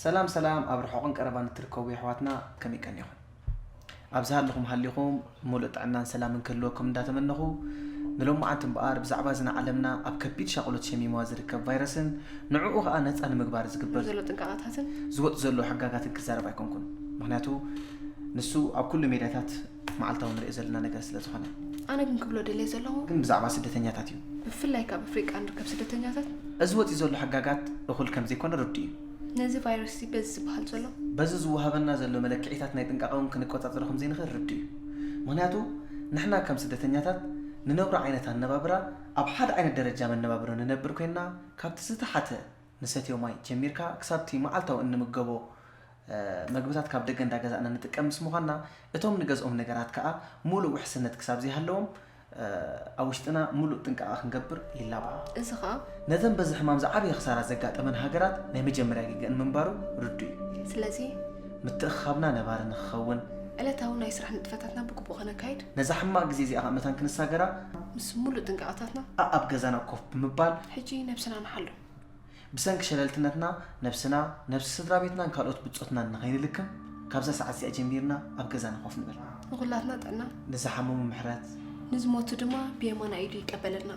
ሰላም ሰላም፣ ኣብ ርሑቕን ቀረባን እትርከቡ የሕዋትና ከመይ ቀኒኹም? ኣብ ዝሃለኹም ሃሊኹም ሙሉእ ጥዕናን ሰላምን ክህልወኩም እንዳተመነኹ፣ ንሎማዓንቲ እምበኣር ብዛዕባ እዚ ንዓለምና ኣብ ከቢድ ሻቕሎት ሸሚምዋ ዝርከብ ቫይረስን ንዕኡ ኸኣ ነጻ ንምግባር ዝግበር ዘሎ ጥንቃቐታትን ዝወጽእ ዘሎ ሕጋጋትን ክዛረብ ኣይኮንኩን። ምኽንያቱ ንሱ ኣብ ኩሉ ሜድያታት መዓልታዊ ንሪኦ ዘለና ነገር ስለ ዝኾነ። ኣነ ግን ክብሎ ደልየ ዘለኹ ግን ብዛዕባ ስደተኛታት እዩ። ብፍላይ ካብ ኣፍሪቃ ንርከብ ስደተኛታት እዚ ወጺኡ ዘሎ ሕጋጋት እኹል ከም ዘይኮነ ርዱእ እዩ። ነዚ ቫይረስ እዚ በዚ ዝበሃል ዘሎ በዚ ዝወሃበና ዘሎ መለክዒታት ናይ ጥንቃቐ እውን ክንቆጻጸሮ ከም ዘይንኽእል ርዱእ እዩ። ምኽንያቱ ንሕና ከም ስደተኛታት ንነብሮ ዓይነት ኣነባብራ ኣብ ሓደ ዓይነት ደረጃ መነባብሮ ንነብር ኮይንና፣ ካብቲ ዝተሓተ ንሰትዮ ማይ ጀሚርካ ክሳብቲ መዓልታዊ እንምገቦ መግብታት ካብ ደገ እንዳገዛእና ንጥቀም ምስ ምዃንና፣ እቶም ንገዝኦም ነገራት ከኣ ሙሉእ ውሕስነት ክሳብ ዘይሃለዎም ኣብ ውሽጥና ሙሉእ ጥንቃቐ ክንገብር ይላባዕ። እዚ ኸኣ ነተን በዚ ሕማም ዝዓበየ ክሳራ ዘጋጠመን ሃገራት ናይ መጀመርያ ጌገአን ምንባሩ ርዱእ እዩ። ስለዚ ምትእኽኻብና ነባሪ ንክኸውን ዕለታዊ ናይ ስራሕ ንጥፈታትና ብግቡእ ከነካይድ ነዛ ሕማቕ ግዜ እዚኣ ከኣ መታን ክንሳገራ ምስ ሙሉእ ጥንቃቐታትና ኣኣብ ገዛና ኮፍ ብምባል ሕጂ ነብስና ንሓሉ። ብሰንኪ ሸለልትነትና ነብስና፣ ነብሲ ስድራ ቤትናን ካልኦት ብጾትናን ንኸይንልክም፣ ካብዛ ሰዓት እዚኣ ጀሚርና ኣብ ገዛና ኮፍ ንበል። ንኹላትና ጥዕና። ንዝሓመሙ ምሕረት። ንዝሞቱ ድማ ብየማናይ ኢዱ ይቀበለልና።